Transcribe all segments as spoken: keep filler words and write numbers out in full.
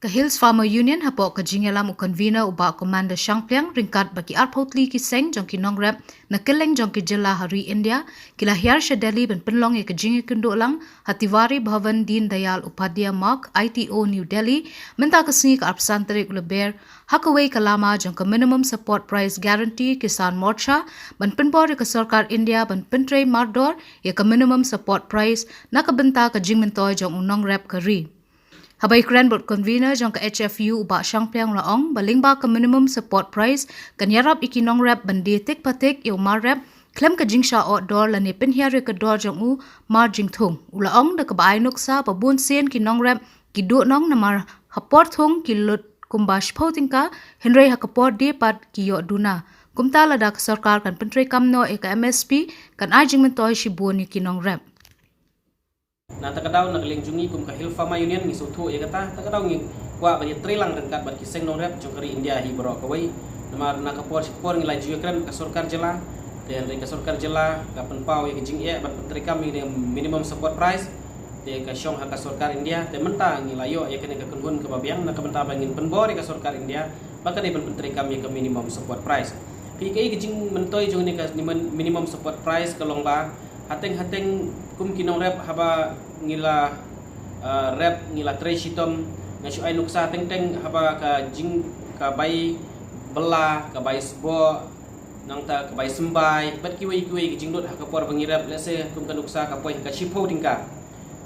Ka Hills Farmer Union hapoh ka jingïalam u convener u Bah Commander Shangpliang ryngkat bad ki arphew tylli ki seng jong ki nongrep na kylleng jong ki jylla ha ri India ki la hiar sha Delhi ban pynlong ïa ka jingïakynduh lang ha Tiwari Bhavan Deen Dayal Upadhyaya Marg, I T O, New Delhi, mynta ka sngi ka arphew san tarik u Lber, ha kawei ka lama jong ka Minimum Support Price Guarantee Kisan Morcha ban pynbor ïa ka sorkar India ban pyntrei mardor ïa ka Minimum Support Price na ka bynta ka jingmyntoi jong u nongrep ka ri. Haba ïakren bad u convener jong ka H F U u Bah Shangpliang u la ong ba lyngba ka Minimum Support Price kan ïarap ïa ki nongrep ban die tik pa tik ïa u marrep khlem ka jingshah oh dor lane pynhiar ïa ka dor jong u mar jingthung. U la ong da kaba ai nuksa ba bun sien ki nongrep ki duhnong namar ha por thung ki lut kumba shiphew tyngka, hynrei ha ka por die pat ki ïoh duna. Kumta lada ka sorkar kan pyntreikam noh ïa ka M S P, kan ai jingmyntoi shibun ïa ki nongrep. Na kata ka daw, na ka liang jong ngi kum ka Hill Farmer Union ngi sngewthuh ïa kata, kata ka daw ngi kwah ban ïatreilang ryngkat bad ki seng nongrep jong ka ri India hi baroh kawei. Namar na ka por shi por ngi la ju ïakren ka sorkar jylla, te hynrei ka sorkar jylla ka pynpaw ïa ka jingeh ban pyntreikam ïa ka Minimum Support Price, te ka shong ha ka sorkar India, te mynta ngi la ïoh ïa kane ka kynhun kaba biang na ka bynta ba ngin pynbor ïa ka sorkar India ba ka dei ban pyntreikam ïa ka Minimum Support Price. Phi, kaei ka jingmyntoi jong kane ka Minimum Support Price ka long ba hateng hateng kum ki nongrep haba ngi la, eh, rep, ngi la trei shitom, nga shu ai nuksa teng teng haba ka jing, ka bai bylla, ka bai sboh, nangta ka bai symbai bad kiwei kiwei ki jinglut ha ka por ba ngi rep, let's say kum ka nuksa ka poi ha ka shiphew tyngka.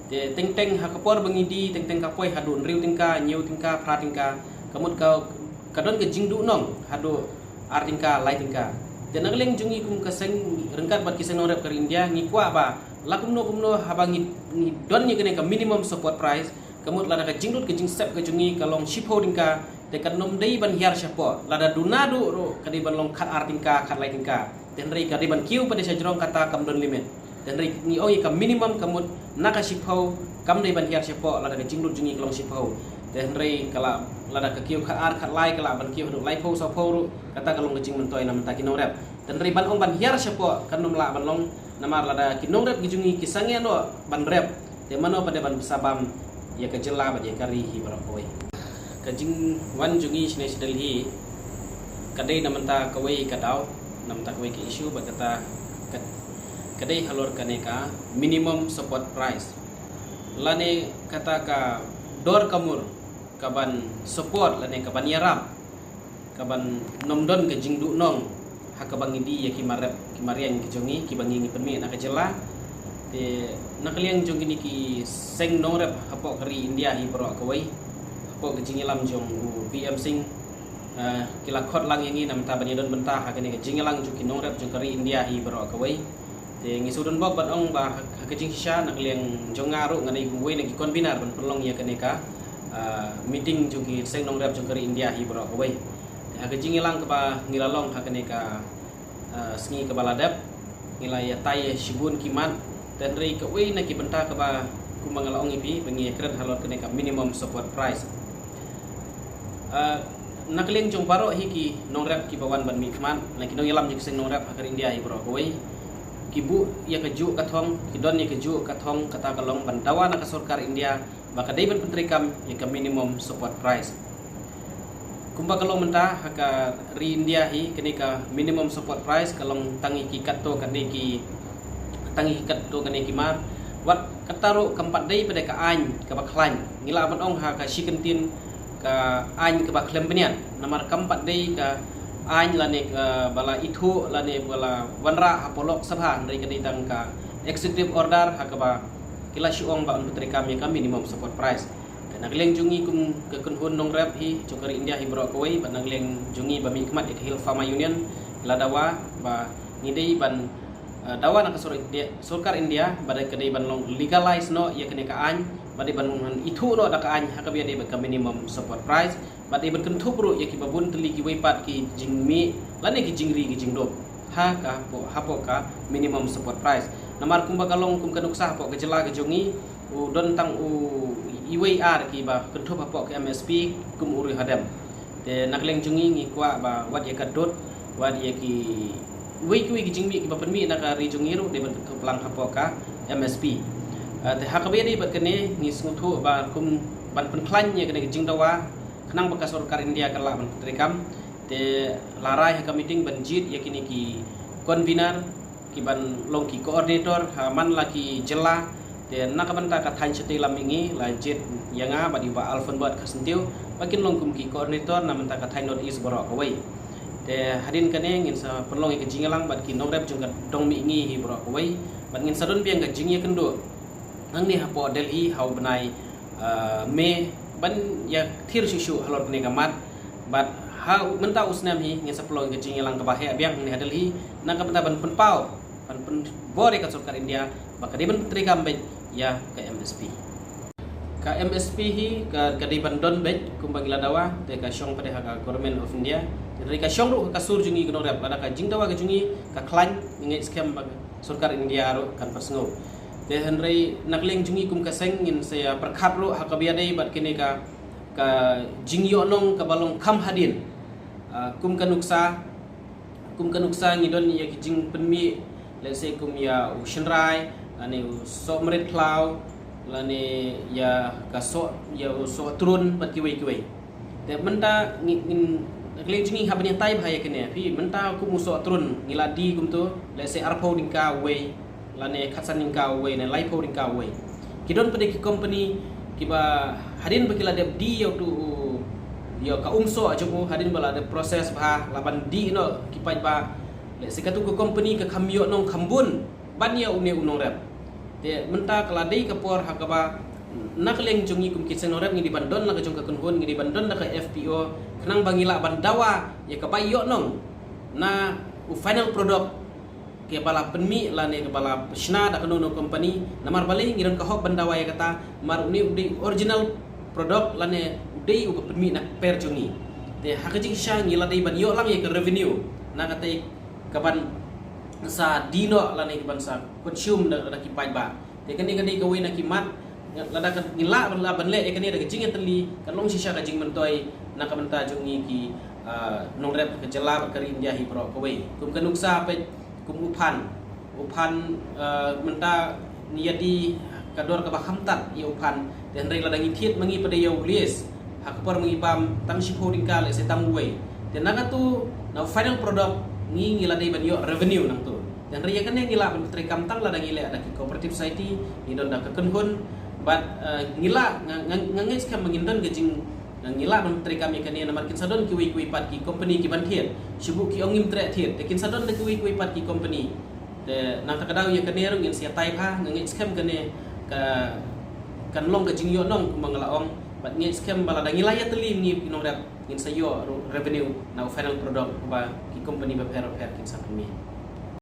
Te teng teng ha ka por ba ngi die teng teng ka poi haduh hynriew tyngka, hynñiew tyngka, phra tyngka. Ka mut ka, ka don ka jingduhnong haduh ar tyngka, lai tyngka. Te na ka liang jong ngi kum ka seng ryngkat bad ki seng nongrep ka ri India ngi kwah ba la kumno kumno haba ngi, ngi don ïa kane ka Minimum Support Price, ka mut lada ka jinglut ka jingsep ka jong ngi ka long shiphew tyngka, te kan ym dei ban hiar shapoh, lada duna duh ruh ka dei ban long khat ar tyngka, khat lai tyngka. Te hynrei ka dei ban kiew pat de sha jrong, kata kam don limit. Te hynrei ngi ong ïa ka minimum ka mut na ka shiphew, kam dei ban hiar shapoh lada ka jinglut jong ngi ka long shiphew. Te hynrei ka la, lada ka kiew khat ar khat lai, ka lah ban kiew haduh laiphew sawphew ruh, kata ka long ka jingmyntoi na ka bynta ki nongrep. Te hynrei ban ong ban hiar shapoh kan ym lah ban long, namar lada ki nongrep ki jong ngi ki sangeh noh ban rep, te mano pat de ban bsa bam ïa ka jylla bad ïa ka ri hi baroh kawei. Ka jingwan jong ngi shane sha Delhi ka dei na ka bynta kawei ka daw, na ka bynta kawei ka issue, bad kata ka, ka dei halor kane ka Minimum Support Price, lane kata ka dor ka mur ka ban support lane ka ban ïarap, ka ban ym don ka jingduhnong ha kaba ngi die ïa ki marrep ki mariang ki jong ngi kiba ngi, ngi pynmih na ka jylla. Te na ka liang jong kine ki seng nongrep hapoh ka ri India hi baroh kawei, hapoh ka jingïalam jong u B M Singh, eh, ki la khot lang ïa ngi na ka bynta ban ïadon bynta ha kane ka jingïalang jong ki nongrep jong ka ri India hi baroh kawei. Te ngi shu don bok ban ong ba ha, ha ka jingshisha na ka liang jong nga ruh nga dei uwei na ki convener ban pynlong ïa kane ka, ah, meeting jong ki seng nongrep jong ka ri India hi baroh kawei. Te ha ka jingïalang kaba ngi la long ha kane ka, ah, sngi kaba la dep, ngi la ïatai ïa shibun ki mat. Te hynrei kawei na ki bynta kaba kumba nga la ong ïa phi ba ngi ïakren halor kane ka Minimum Support Price. Ah, na ka liang jong baroh hi ki nongrep kiba wan ban mihkhmat, na ki nongïalam jong ki seng nongrep ha ka ri India hi baroh kawei, ki buh ïa kajuh ka thong, ki don ïa kajuh ka thong, kata ka long ban dawa na ka sorkar India ba ka dei ban pyntreikam ïa ka Minimum Support Price. Kumba ka long mynta ha ka ri India hi, kane ka Minimum Support Price ka long tang ïa ki katto katne ki, tang ïa ki katto katne ki mar. Wat kata ruh kam pat dei pat de ka aiñ kaba khlaiñ. Ngi lah ban ong ha ka shi kyntien ka aiñ kaba khlem bniat, namar kam pat dei ka aiñ lane kaba la ithuh lane ba la wanrah hapoh Lok Sabha, hynrei ka dei tang ka executive order ha kaba ki la shu ong ba yn pyntreikam ïa ka Minimum Support Price. Te na ka liang jong ngi kum ka kynhun nongrep hi jong ka ri India hi baroh kawei, bad na ka liang jong ngi ba mihkhmat ïa ka Hill Farmer Union, la dawa ba ngi dei ban, eh, dawa na ka sorkar India, sorkar India, ba dei ka dei ban long legalize noh ïa kane ka aiñ, ba dei ban long ithuh noh da ka aiñ ha kaba ïadei bad ka Minimum Support Price, ba dei ban kynthup ruh ïa kiba bun tylli kiwei pat ki jingmih lane ki jingri ki jingdup ha ka hapoh, hapoh ka Minimum Support Price. Namar kumba ka long kum ka nuksa hapoh ka jylla ka jong ngi, u don tang u iwei ar kiba kynthup hapoh ka M S P kum u riewhadem. Te na ka liang jong ngi ngi kwah ba wat ïa ka dud, wat ïa kiwei kiwei ki jingmih kiba pynmih na ka ri jong ngi ruh dei ban kynthup lang hapoh ka M S P. Ah, te ha kaba ïadei bad kane ngi sngewthuh ba kum Ban pynkhlaiñ ïa kane ka jingdawa khnang ba ka sorkar India kan lah ban pyntreikam. Te la rai ha ka meeting ban jied ïa kine ki convener, ki ban long ki coordinator ha man la ki jylla. Te na ka bynta ka thaiñ Shatei Lam Mihngi la jied ïa nga bad ïa u Bah Alfon Bah Kharsynthiew ba kin long kum ki coordinator na bynta ka thaiñ North East baroh kawei. Te hadien kane ngin sa pynlong ïa ka jingïalang bad ki nongrep jong ka dong Mihngi hi baroh kawei bad ngin sa don biang ka jingïakynduh hangne hapoh Delhi ha u bnai, ah, May ban ïathir shuh shuh halor kane ka mat. Bad ha mynta u snem hi ngin sa pynlong ïa ka jingïalang kaba heh biang hangne ha Delhi na ka bynta ban pynpaw, ban pynbor ïa ka sorkar India ba ka dei ban pyntreikam beit ïa ka M S P. Ka M S P hi ka, ka dei ban don beit kumba ngi la dawa, te ka shong pat ha ka Government of India. Te ka shong ruh ha ka sur jong ngi ki nongrep, lada ka jingdawa ka jong ngi ka khlaiñ, ngi ngeit skhem ba ka sorkar India ruh kan pynsngew. Te hynrei na ka liang jong ngi kum ka seng ngin sa ïa pyrkhat ruh ha kaba ïadei bad kine ka, ka jingïohnong kaba long kham hadien. Ah, kum ka nuksa, kum ka nuksa ngi don ïa ki jingpynmih, let's say kum ïa u shynrai, lane u soh mrit khlaw, lane ïa ka soh, ïa u soh trun bad kiwei kiwei. Te mynta ngi, ngin, ka liang jong ngi hap ban ïatai bha ïa kane. Phi, mynta kum u soh trun ngi la die kumto, let's say arphew tyngka uwei, lane khatsan tyngka uwei, ne laiphew tyngka uwei. Ki don pat de ki company kiba hadien ba ki la dep die ïa uto u, ïa ka um soh jong u, hadien ba la dep process bha, la ban die noh ki paidbah. Let's say katu ka company ka kham ïohnong kham bun ban ïa une u nongrep. Te mynta ka la dei ka por ha kaba na ka liang jong ngi kum ki seng nongrep ngi dei ban don la ka jong ka kynhun, ngi dei ban don la ka F P O, khnang ba ngi lah ban dawa ïa kaba ïohnong na u final product kaba la pynmih lane kaba la shna da kano kano company. Namar balei ngi don ka hok ban dawa ïa kata, namar une u dei u original product lane u dei uba pynmih na kper jong ngi. Te ha ka jingshisha ngi la dei ban ïoh lang ïa ka revenue na katei kaban sa die noh lane kaban sa consume da, da ki paidbah. Te kane ka dei kawei na ki mat, lada ka ngi lah ban, lah ban leh ïa kane da ka jingïatylli, kan long shisha ka jingmyntoi na ka bynta jong ngi ki, ah, nongrep ka jylla bad ka ri India hi baroh kawei. Kum ka nuksa peit kum u phan, u phan, ah, mynta ngi ïa die ka dor kaba kham tad ïa u phan. Te hynrei lada ngi thied ma ngi pat de ïa u list ha ka por ma ngi bam tang shiphew tyngka, let's say tang uwei. Te na katu, na u final product ngi, ngi la dei ban ïoh revenue nangtu. Te hynrei ïa kane ngi lah ban treikam tang lada ngi leh da ki cooperative society, ngi don da ka kynhun. Bad, eh, ngi lah, nga, nga, nga ngeit skhem ba ngin don ka jing, nga, ngi lah ban treikam ïa kane namar kin sa don kiwei kiwei pat ki company kiban thied. Shu buh ki ong ngim treh thied, te kin sa don da kiwei kiwei pat ki company. Te nangta ka daw ïa kane ruh ngin sa ïatai bha, nga ngeit skhem kane ka, kan long ka jingïohnong kumba nga la ong. Bad ngeit skhem ba lada ngi la ïatylli ngi ki nongrep ngin sa ïoh ruh revenue na u final product uba ki company bapher bapher kin sa pynmih.